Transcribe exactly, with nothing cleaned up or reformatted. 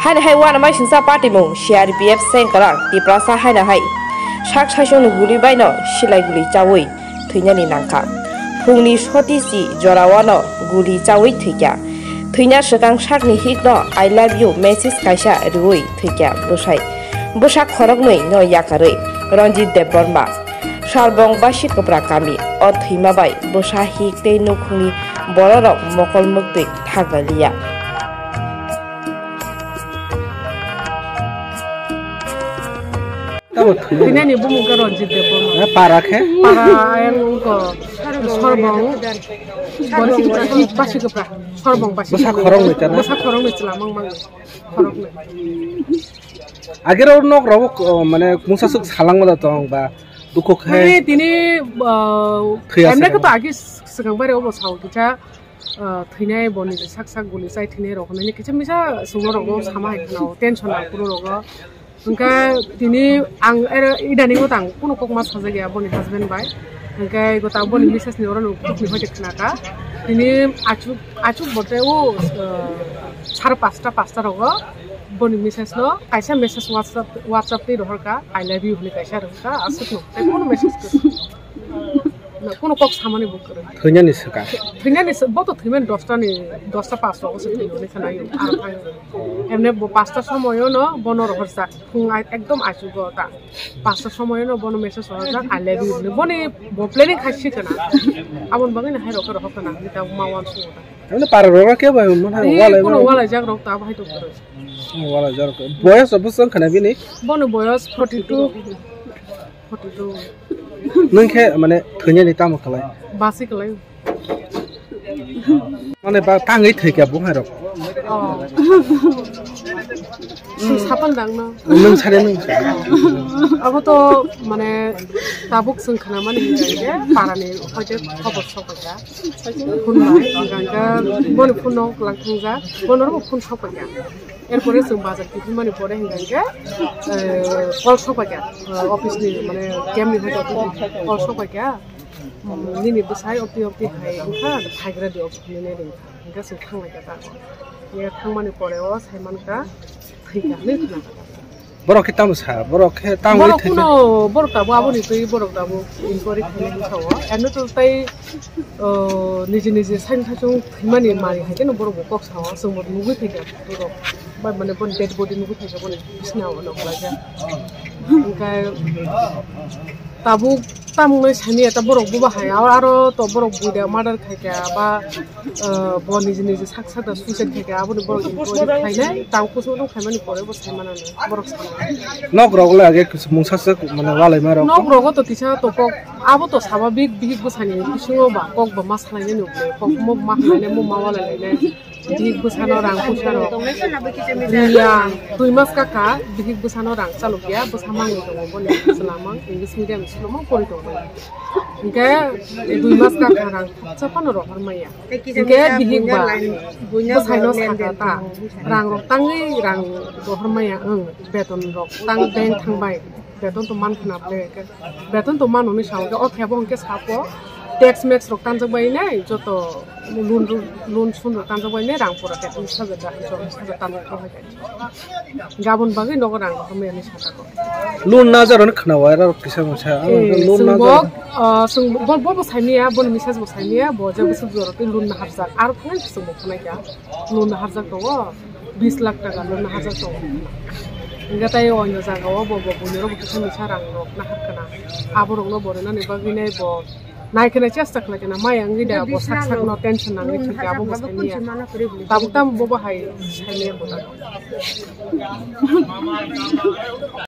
Haino hai uanama singsa patimung C R P F sengkwrak Tiprasa haino hai sak saichungni guli baino silai guli chaui thwinani nangkha. Phungni soti si jorao no guli chaui thwikha. Thwina swkang sakni hikno "I love you" message kaisa riui thwikha bwsai. Bwsa khoroknwi no yakarwi Ranjit Debbarma. Sarbong Basi Kwpra kami o thwima bai bwsa hik tei nukhungni bororok mokol mwktwi thanglailiya. Tamo thwina. Thwinani bumung khe Ranjit Debbarma. Eh, para khe? Para ayang ungko Sorbong. Bori si Basi Kwpra. Sorbong Basi Bwsa Kwpra. Khoroknwi tana? Bwsa khoroknwi chwla mang mang. Khoroknwi. Agero nok rogo, uh, mane mungsa suk salangma da tong ba dukho khe. Mane tini, uh, thwiya emne sakha. Khe to agi swkang bare obo sao kisa. Ah, thwinai boni sak sak guli chai thwinai rok hinwi kisa misa songno rok no sama hai khna o, tension ang kunu rogo. Hwnkhe tini ang ere idani go tang kunu kok ma sajak ya boni husband bai. Hwnkhe go tang boni misses ni oro no kok ni hoite khna ka. Tini achuk, achuk bote o, ah, sar pasta, pasta rogo boni misses no kaisa message WhatsApp, WhatsApp twi rohor ka, "I love you" hinwi kaisa rwng ka, aswk no. Tei kunu message kwrwi. Na, kunu kok samani bo kwrwi. Thwinani swkang. Thwinani sw-, bo to thwimani dosta ni, dosta pas rogo se thwio ni khwnaio, aro thango. Emne bo pasta somoyo no bono rohorjak. Phung ai-, ekdom achugo ta. Pasta somoyo no bono message rohorjak, "I love you" hinwi. Boni bo planning khai si kana. Aboni bagwi no hai rokhe rohor kana, hinwi ta ma uansukgo ta. Emne para rok ke bai mo na. Ai, walai kunu mo. Walaijak rok ta bai to kwrwi. Walaijak rok. Boyos obo swng khana bini? Bono boyos forty two. Forty two. Nwng khe mane thwinani tamo khlai? Basi khlai. Mane ba tangwi thwikha bumhairok? Oh. Sung sapal dang no? Nwng sare nwng sare. Abo to mane tabuk swng khnamani hinkhe parani hoite khobor sokphaikha. Phone bai, hinkhe boni phone no kwlwng thangjak, bono phone sokphaikha. Erpore chwng bazar kiphilmani pore hinkha hinkhe, eh, call sokphaikha, eh, office ni mane camp ni hoite office ni call sokphaikha, mm, "Nini bwsai opti opti hai wngkha, phaigra di office ni," hinwi ringkha. Hinkhe chwng thanglaikha ta. Hinkhe thangmani pore o saimankha thwikha hinwi khna. Borok khe tamo sa, borok khe tamo borok thwikha. Kuno borok tabuk aboni twi borok tabuk inquiry khainai hinwi sao. Eno to tai, oh, niji niji saini saichung thwimani mari hai kheno borok bo kok sao, chwng bo nugwi phaikha. Borok bai mane boni dead body nugwi phaikha boni bisna o nok laijak. Hinkhe tabuk tamung nai sani eta borok bo bahai aro, aro to borok buida murder khaikha ba, eh, bo niji niji sak sak da suicide khaikha aboni borok inquiry khainai tang kusu no khaimani pore bo sai manani borok sai. Nok rok le age mungsa se mane walai ma rok. Nok rogo to kisa to kok abo to sababik bihik bwsani bisingo ba kok ba ma salainani uble kok mo ma khlainai mo ma walai lainai. Bihik bwsano rang puisa rok. Iya, dui mas kaka bihik bwsano rang chalok ya, bwsa mangwi tongo boni chwla mang, English medium school mang pori tongo. Hinkhe dui mas kaka rang khopsa phano rohor maya. Hinkhe bihik ba bwsaino saka ta, rang rok tangwi rang rohor maya, ang beton rok tang bank thangbai, beton to man khna ble. Beton to mano ni sao, o khe bo hwnkhe sapo tax max rok tanjak bai nai, joto loan, loan sun rok tanjak bai nai, rang pura khe tris hajar da, cholish hajar tanjak rok hai. Gabon bagwi nogo rang rok maya ni saka ko. Loan na jaro ni khna wai rok kisa masa, eh, loan na jaro. Ah, chwng bo, bo, bo sai maya, bo ni message bo sai maya, bo je bwswk jora twi loan na harjak, aro phone chwng bo khna kya, loan na harjak tongo. Bis lakh taka loan nahajak tongo. Hingke tai o onyo jaga o bo, bo buini rok bo kisa misa rang rok nahar kana. Abo rok no bo rwnani bagwi nai bo nai kheno chesta khlai kana, maya wngwi da bo sak sak no tension nangwi thwikhe abo bo sai maya. Tabuk tamo bo bo hai sai maya bo da.